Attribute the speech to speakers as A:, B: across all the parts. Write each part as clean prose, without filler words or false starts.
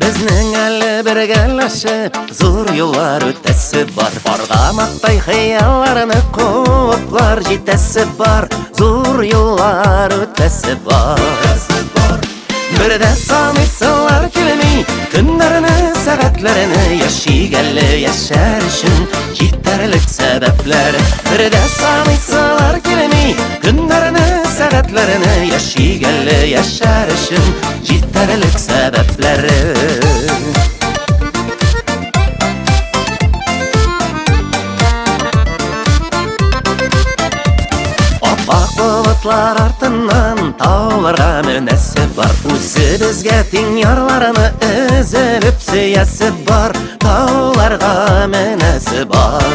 A: Безнең әле бергәләшеп зур юллар үтәсе бар. Аргамактай хыялларны куыплар җитәсе бар. Зур юллар үтәсе бар. Бер дә саныйсылар килми көннәрне, сәгатьләрне, яшик әле яшәр өчен җитәрлек сәбәпләр. Бер дә саныйсылар килми көннәрне, сәгатьләрне, яшик әле яшәр өчен җитәрлек сәбәпләр. Аппак болытлар артыннан тауларга менәсе бар. Үзебезгә тиң ярларны өзелеп сөясе бар. Тауларга менәсе бар.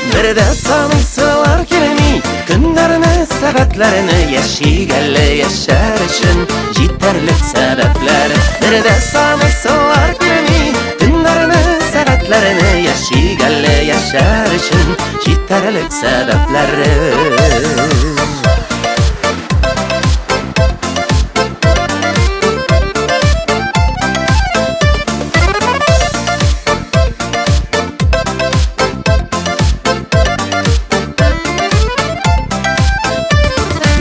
A: Бер дә саныйсылар килми көннәрне, сәгатьләрне, яшик әле яшәр өчен җитәрлек сәбәпләр. Бер дә саныйсылар килми көннәрне, сәгатьләрне, яшик әле яшәр өчен җитәрлек сәбәпләр.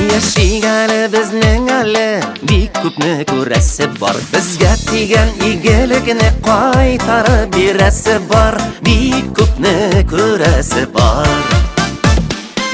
A: Яшик әле безнең әле бик күпне күрәсе бар. Безгә тигән игелекне кайтарып бирәсе бар. Бик күпне күрәсе бар.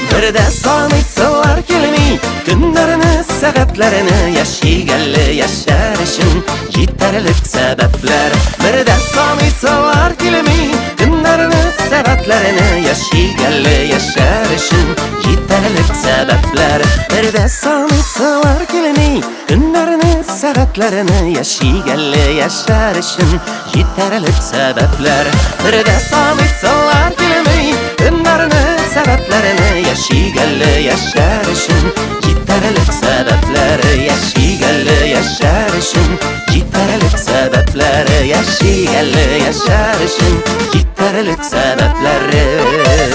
A: Бер дә саныйсылар килми көннәрне, сәгатьләрне, яшик әле яшәр өчен җитәрлек сәбәпләр. Бер дә саныйсылар килми көннәрне, сәгатьләрне, яшик әле яшәр өчен җитәрлек сәбәпләр. Бер дә саныйсылар килми көннәрне, сәгатьләрне, яшик әле яшәр өчен җитәрлек сәбәпләр. Бер дә саныйсылар килми көннәрне, сәгатьләрне, яшик әле яшәр өчен җитәрлек сәбәпләр. Яшик әле яшәр өчен җитәрлек сәбәпләр. Яшик әле яшәр өчен җитәрлек сәбәпләр.